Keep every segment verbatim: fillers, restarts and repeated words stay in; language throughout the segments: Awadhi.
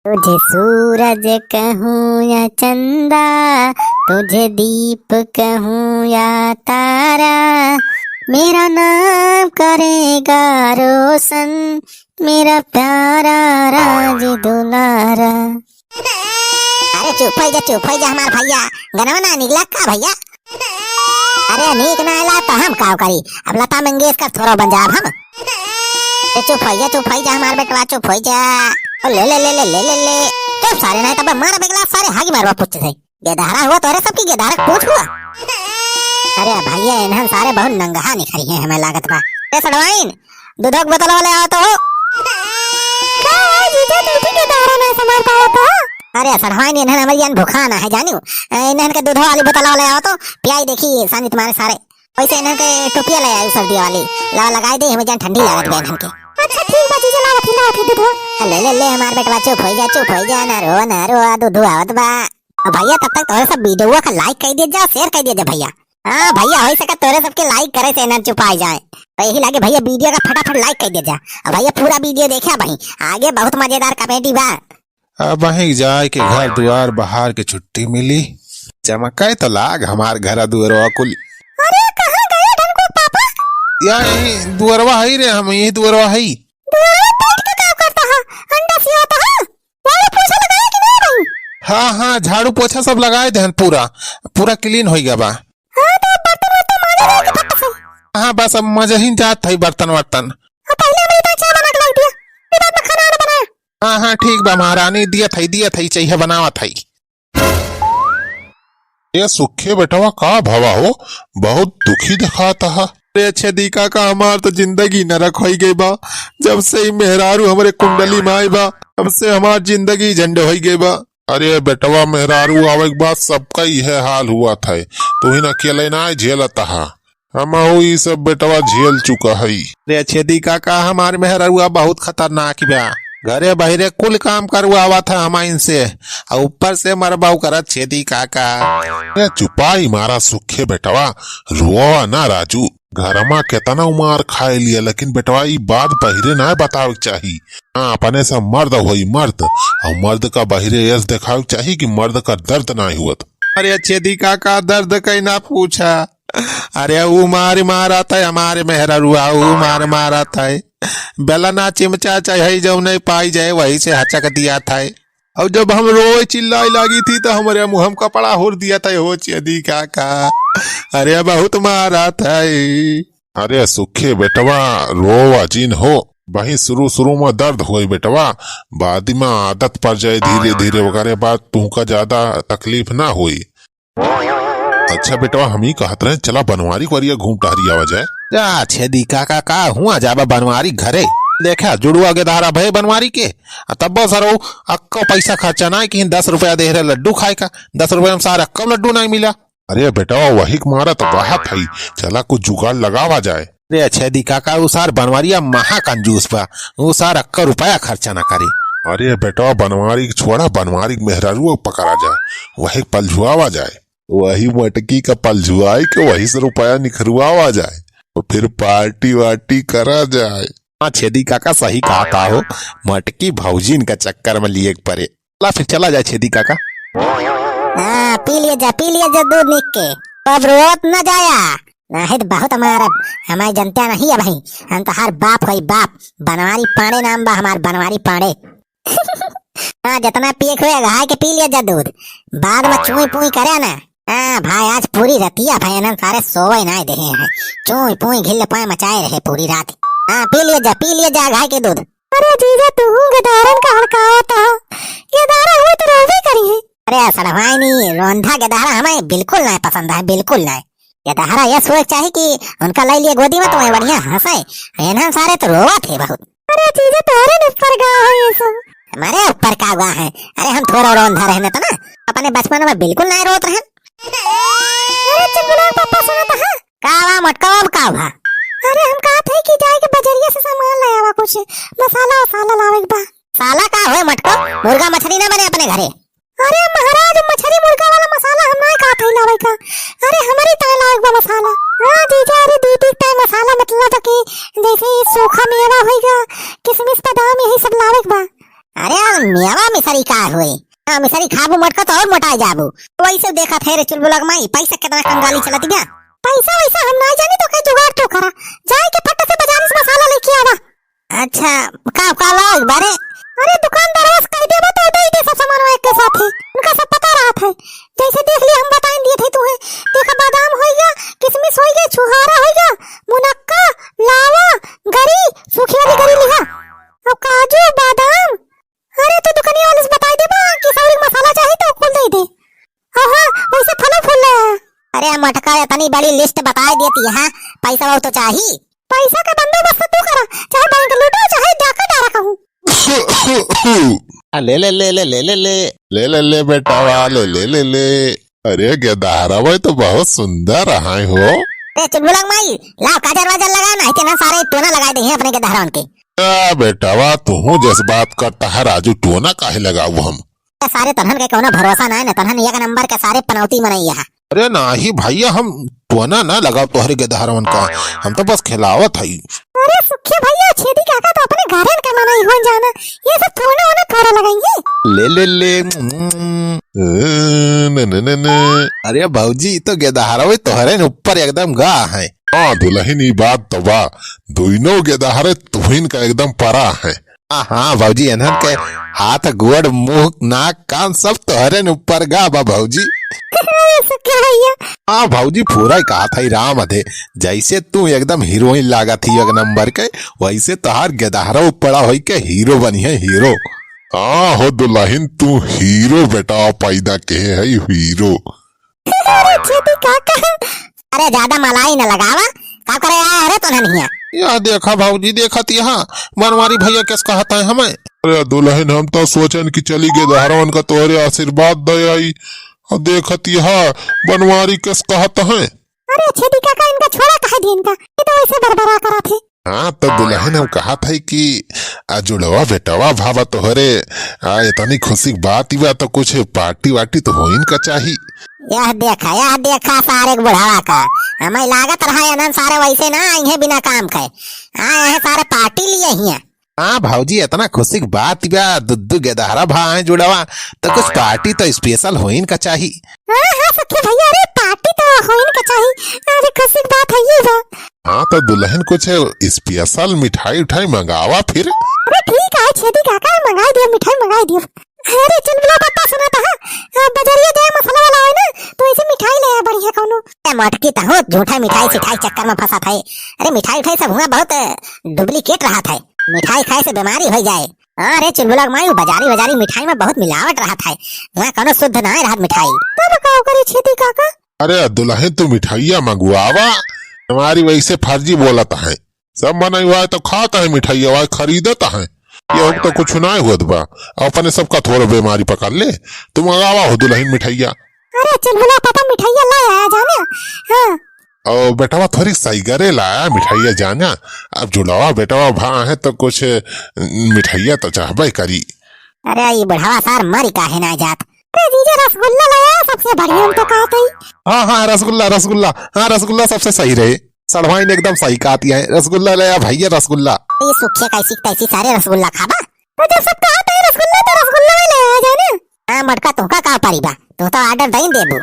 तुझे सूरज कहूँ या चंदा, तुझे दीप कहूँ या तारा, मेरा नाम करेगा रोशन, मेरा प्यारा राज दुलारा। अरे चुप होइ जा, चुप होइ जा हमार भइया, गनवा ना निकला का भइया? अरे नीक ना आइला त हम काव करी, अब लता मंगेशकर थोड़ो बन जाब हम। ए चुप होइ जा, चुप होइ जा हमार बेटवा, चुप होइ जा। ओ ले ले ले ले ले ले ले। चुप सारे, नाहीं तब मार बेगला सारे, हागी मारवा पूछ से। गेदहरा हुआ तोरे सबकी गेदहरा पूछ हुआ। अरे भइया, इन्हन सारे बहुत नंगहा निकरी हैं, हमें लागत बा। ए सड़वाइन, दूधो के बोतलवा ले आवा तो। का है जीजा, दूध के दारा ना संभाल पावा तो? अरे सड़वाइन, इन्हन हमारी जान भुखाना है जानियो। ए, इन्हन के दूधो वाली बोतलवा ले आवा तो, पियाई देखी सानी तुम्हारे सारे। वैसे इन्हन के टोपिया ले आई सर्दी वाली, लावा लगाई दे, हमें जान ठंडी लागत बा इन्हन के। अच्छा ठीक बा जीजा, लावा थी, लावा थी दूधो। ले ले ले हमार बेटवा, चुप होइ जा, चुप होइ जा, ना रो ना रो, दूधो आवत बा। अब भइया तब तक तोरे सब वीडियो का like कइ दिया जा, share कइ दिया जा भइया। हाँ भइया, होइ सके तोरे सबके like करे से ना चुपाई जाए। तो यही लागे भइया वीडियो का फटाफट like कइ दिया जा। अब भइया पूरा वीडियो देखे भाई, आगे बहुत मजेदार comedy बा। अब वहीं जाए के घर दुआर बहार के छुट्टी मिली। चमकाए तो लाग हमार घर दुआरवा कुल। अरे कहाँ गए ढनकुक पापा? या यही दुआरवा है रे, हम यही दुआरवा है। दुआरवा बैठ के का करता है? अंडा सियाता है? झाड़ू पोछा लगाया कि नहीं भाई? हाँ, हाँ, झाड़ू पोछा सब लगाए देहन पूरा, पूरा clean होइ गया बा। हाँ, तो बर्तन वर्तन माजे जाए के फट से। हाँ, बस अब मजे ही जात है बर्तन वर्तन। हाँ, पहले हमें इतना चाय बना के लाई दिया, फिर बाद में खाना आना बनाया। हाँ, हाँ, ठीक बा महारानी, दिया थई, दिया थई, चाहिए बनावा थई। ए सुखे बेटवा, का भवा हो? बहुत दुखी देखात ह। अरे छेदी काका, हमार तो जिंदगी नरक होइ गई बा। जब से ई मेहरारू हमरे कुंडली में आई बा, तब से हमार जिंदगी झंड होइ गई बा। अरे बेटवा, मेहरारू आवे के बाद सबका इहे हाल हुआ था, तू ही ना अकेले ना झेलत हा। हमहू ई सब बेटवा झेल चुका हई। रे छेदी काका, हमार मेहररुआ बहुत खतरनाक बा। घरे बहिरे कुल काम करवावत है हमाइन से, आ ऊपर से मरबाऊ करत छेदी काका। रे चुपाई मारा सुखे बेटवा, रोवा ना राजू। घरमा केतना मार खाए लिया, लेकिन बेटवा ई बात बहिरे ना बतावे के चाही। हाँ, अपने से मर्द होई मर्द, और मर्द का बहिरे यस देखावे के चाही कि मर्द का दर्द ना हुअत। अरे छेदी काका, दर्द कई ना पूछा। अरे ऊ मार मारत है हमारे मेहररुआ, ऊ मार मारत है। बेलना चिमचा चाहे जौने पाई जाए वही से हचक दिया था। और जब हम रोए चिल्लाए लागी थी तो हमरे मुँह में कपड़ा होर दिया था। हो छेदी काका, अरे बहुत मारत है। अरे सुखे बेटवा, रोवा जिन हो, वही शुरू शुरू में दर्द होई बेटवा, बाद में आदत पड़ जाए धीरे धीरे, वगैरह बाद तुमका ज्यादा तकलीफ ना होई। अच्छा बेटवा, हम ही कहत रहे, चला बनवारी वरिया घूम टहरी आवा जाए। जा छेदी काका, का हुआ जाबा बनवारी घरे? देखा जुड़ुआ के धारा भय बनवारी के, आ तब्बो सरो अक्को पैसा खर्चा ना कि दस रुपया दे रहे लड्डू खाए का, दस रुपया में सारा अक्को लड्डू ना मिला। अरे बेटवा, वही के मारा तो कहत हई, चला कुछ जुगाड़ लगावा जाए। अरे छेदी काका, उ सार बनवारिया महा कंजूस बा, उ सार अक्का रुपया खर्चा ना करे। अरे बेटवा, बनवारी के छोड़ा, बनवारी के मेहरारू पकड़ा जाए, वही के पलझुआवा जाए, वही मटकी का पलझुआई के वही से रुपया निखरवावा जाए, तो फिर पार्टी वार्टी करा जाए। हाँ छेदी काका, सही कहत हो, मटकी भौजिन का चक्कर में लिए के परे। ला फिर चला जाए छेदी काका। हाँ, पी लिया जा, पी लिया जा दूध निक के। अब रोत न जाया, नहीं तो बहुत मारब। हमारे जनते नहीं है भाई, हम तो हर बाप होई बाप, बनवारी पांडे नाम बा हमार, बनवारी पांडे। हाँ, जितना पिए के हुए, घाय के पी लिया जा दूध, बाद में चुई पुई करे ना। हाँ भाई, आज पूरी रतिया भाई इन्हन सारे सोवे ना देहे हैं, चुई पुई घिल्ल पाए मचाए रहे पूरी रात। हाँ, पी लिया जा, पी लिया जा घाय के दूध। अरे जीजा, तू हूँ गदारन का हड़कावत हो। गदारा हुए तो रोवे करी है। अरे सड़वाइनी, रोंधा गदारा हमें बिल्कुल नहीं पसंद है, बिल्कुल नहीं। गदारा ये सोच चाही कि उनका ले लिए गोदी में तो वही बढ़िया हंसे। इन्हन सारे तो रोवत है बहुत। अरे जीजा, तोरे न ऊपर गा है ये सब। हमारे ऊपर का हुआ है? अरे हम थोड़ा रोंधा रहने तो ना, अपने बचपन में बिल्कुल नहीं रोत रहे। अरे चुगला पापा सुना तो है। का बा मोटका, अब का बा? अरे हम कहा थे कि जाए के बजरिया से सामान ले आवा, कुछ मसाला वसाला लावे के बा। साला का होए मोटका, मुर्गा मछली ना बने अपने घरे। अरे महाराज, मछली मुर्गा वाला मसाला हम ना खात हई लावे का। अरे हमरे ताए लावे के बा मसाला। हाँ जीजा, अरे दीदी ताए मसाला मतलब कि जैसे ये सूखा मेवा होइगा, किशमिश बादाम यही सब लावे के बा। अरे यार, मेवा मिसरी का होए? हाँ, मिसरी खाबू मोटका तो और मोटाई जाबू। वैसे देखत है रे चुलबुला के माई, पैसा कितना कंगाली चलत बा। पैसा वैसा हम ना जानी, तो कहीं जुगाड़ तो करा। जाए के फट से बाजार से मसाला लेके आवा। अच्छा, का, का लाओ एक बारे? अरे दुकानदारवा से कह देबा तो दे दे सब सामान एक के साथ ही। उनका सब पता रहत है। जैसे देख लिया हम बताइन दिए थे तुहे। देखा बादाम होइगा, किशमिश होइगा, छुहारा होइगा, मुनक्का, लावा, गरी, सूखी वाली गरी लिहा। और काजू, बादाम। अरे तू दुकनिया वाले से बताई देबा कि सौरी मसाला चाही तो कुल दे दे। हाँ, हाँ, वैसे फलो फूल ले आ। अरे मोटका, इतनी बड़ी लिस्ट बताई देती है, पैसा वो तो चाही। पैसा का बंदोबस्त तू करा, चाहे बैंक लूटो, चाहे डाका डारा कहूँ। आ, ले, ले, ले, ले, ले, ले, ले। ले, ले, ले, बेटावा, ले, ले, ले, ले। अरे, गेदहरवा तो बहुत सुंदर है हो। ए, चुलबुला के माई, लाओ काजर वाजर लगा, नहीं तो ना सारे टोना लगाए देहे अपने गेदहरवन के। आ, बेटावा, तू जस बात करता है, राजू, टोना काहे लगाऊ हम? ए, सारे तनहन के कोनो भरोसा ना है ना, तनहन एक नंबर के सारे पनौती मनई है। अरे नाही भैया, हम टोना ना लगाओ तोहरे गेदहरवन का, हम तो बस खिलावत हई। अरे सुखे भैया, छेदी काका तो अपने घरन का मनई होन जाना, ये सब टोना वोना थोड़ा लगाइए। ले ले ले, उम्म, ए, ने, ने, ने, ने। अरे भौजी, ई तो गेदहरवे तोहरे न ऊपर एकदम गा है। हाँ दुलहिन, ई बात तो बा, दुइनो गेदहरे तुहिन का एकदम परा है। हाँ, हाँ, भौजी, इन्हन के हाथ, गोड़, मुंह, नाक, कान सब तोहरे न ऊपर गा बा, भौजी। अरे, सख्या भैया। हाँ, भौजी, पूरा ही कहा था ही राम अधे। जैसे तू एकदम हीरोइन लागत ही एक नंबर के, वैसे तोहार गेदहरा पड़ा होई के हीरो बनी है, हीरो। हाँ हो दुलहिन, तू हीरो बेटा पैदा के है, हीरो। अरे छेदी काका, अरे ज्यादा मलाई न लगावा, का करे आया है रे तोहन हिया? यह देखा भौजी, देखत यहाँ बनवारी भैया केस कहत है हमें। अरे दुलहिन, हम तो सोचन कि चली गेदहरवन का तोहरे आशीर्वाद दे आई। अब देखत यहाँ बनवारी केस कहत है। अरे छेदी काका, इनका छोड़ा, कहे दी इनका, ये तो ऐसे बरबरा करा थे। हाँ, तो दुलहिन हम कहत है कि आ जुड़वा बेटवा भावा तोहरे, आ इतनी खुशी की बात ही बा, तो कुछ पार्टी वार्टी तो होइन का चाही। यह देखा, यह देखा सारे के बुढ़ावा का, हमें लागत रहा इन्हन सारे वैसे ना आई हैं बिना काम के, आए हैं सारे पार्टी लिए ही हैं। हाँ भौजी, इतना खुशी की बात ही बा, दू दू गेदहरा भा आए जुड़वा, तो कुछ पार्टी तो स्पेशल होइन का चाही। हाँ, हाँ, सख्या भैया, अरे पार्टी तो होइन का चाही, अरे खुशी की बात है ये बा। हाँ, तो दुलहिन कुछ स्पेशल मिठाई उठाई मंगावा फिर। अरे ठीक है, छेदी काका, मंगाई दिया, मिठाई मंगाई दिया। अरे चुलबुला पापा सुना था, हाँ, बजरिया जाए मसाला वाला है ना, तो ऐसे मिठाई ले आया बढ़िया कौनो। ए मोटकी, तहूँ झूठा मिठाई सिठाई चक्कर में फंसा था। अरे मिठाई उठाई सब हुआ बहुत डुप्लीकेट रहा था, मिठाई खाए से बीमारी हो जाए। हाँ रे चुलबुला के माई, बजारी बजारी मिठाई में बहुत मिलावट रहा था, हुआ कौनो शुद्ध ना रहा मिठाई। तब का करे छेदी काका? अरे दुलहिन, तू मिठाइया मंगवावा, हमारी वैसे फर्जी बोलत है। सब मनई वाय तो खात है मिठाइया, वाय खरीदत है। ये तो कुछ ना होत बा, अपने सबका थोड़ा बीमारी पकड़ ले। तू मंगावा हो दुलहिन मिठाइया। अरे चुलबुला पापा मिठाइया ला आया जाने। हाँ। ओ बेटवा, थोड़ी सईगरे लाया मिठाइया जाना। अब जुड़वा बेटवा भा है तो कुछ मिठाइया तो चाहबे करी। अरे ये बुढ़ावा सार मरी काहे ना जात? अरे जीजा, रसगुल्ला लाया, सबसे बढ़िया हम तो कहत हई। हाँ, हाँ, रसगुल्ला, रसगुल्ला, हाँ, रसगुल्ला सबसे सही रहे। सड़वाइन एकदम सही कहती है, रसगुल्ला ले आ भैया, रसगुल्ला। ये सुखिया कैसी तैसी सारे रसगुल्ला खाबा? तो जब सब कहत है रसगुल्ला, तो रसगुल्ला ही ले आ जाए ना। हाँ, मोटका, तुहका का परी बा? तू तो order दई देबू।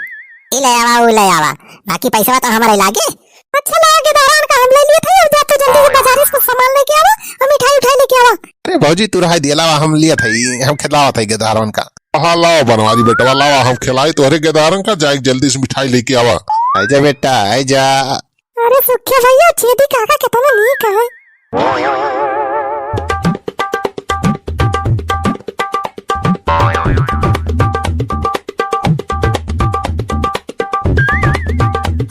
ई ले आवा, ऊ ले आवा, बाकी पैसवा तो हमारे लागे। अच्छा, लागे दारान का हम ले लिए थे, अब जा तो जल्दी से बाजार से कुछ सामान लेके आवा और मिठाई उठाई लेके आवा। अरे भौजी, तू रहा दिया लावा, हम लिए थे, हम खिलावा थे गेदारन का। हाँ, लावा बनवारी बेटवा, लावा, हम खिलाई तोहरे गेदारन का, जाए जल्दी से मिठाई लेके आवा। आजा बेटा, आजा। अरे सुखिया भैया, छेदी काका कितना नीक है।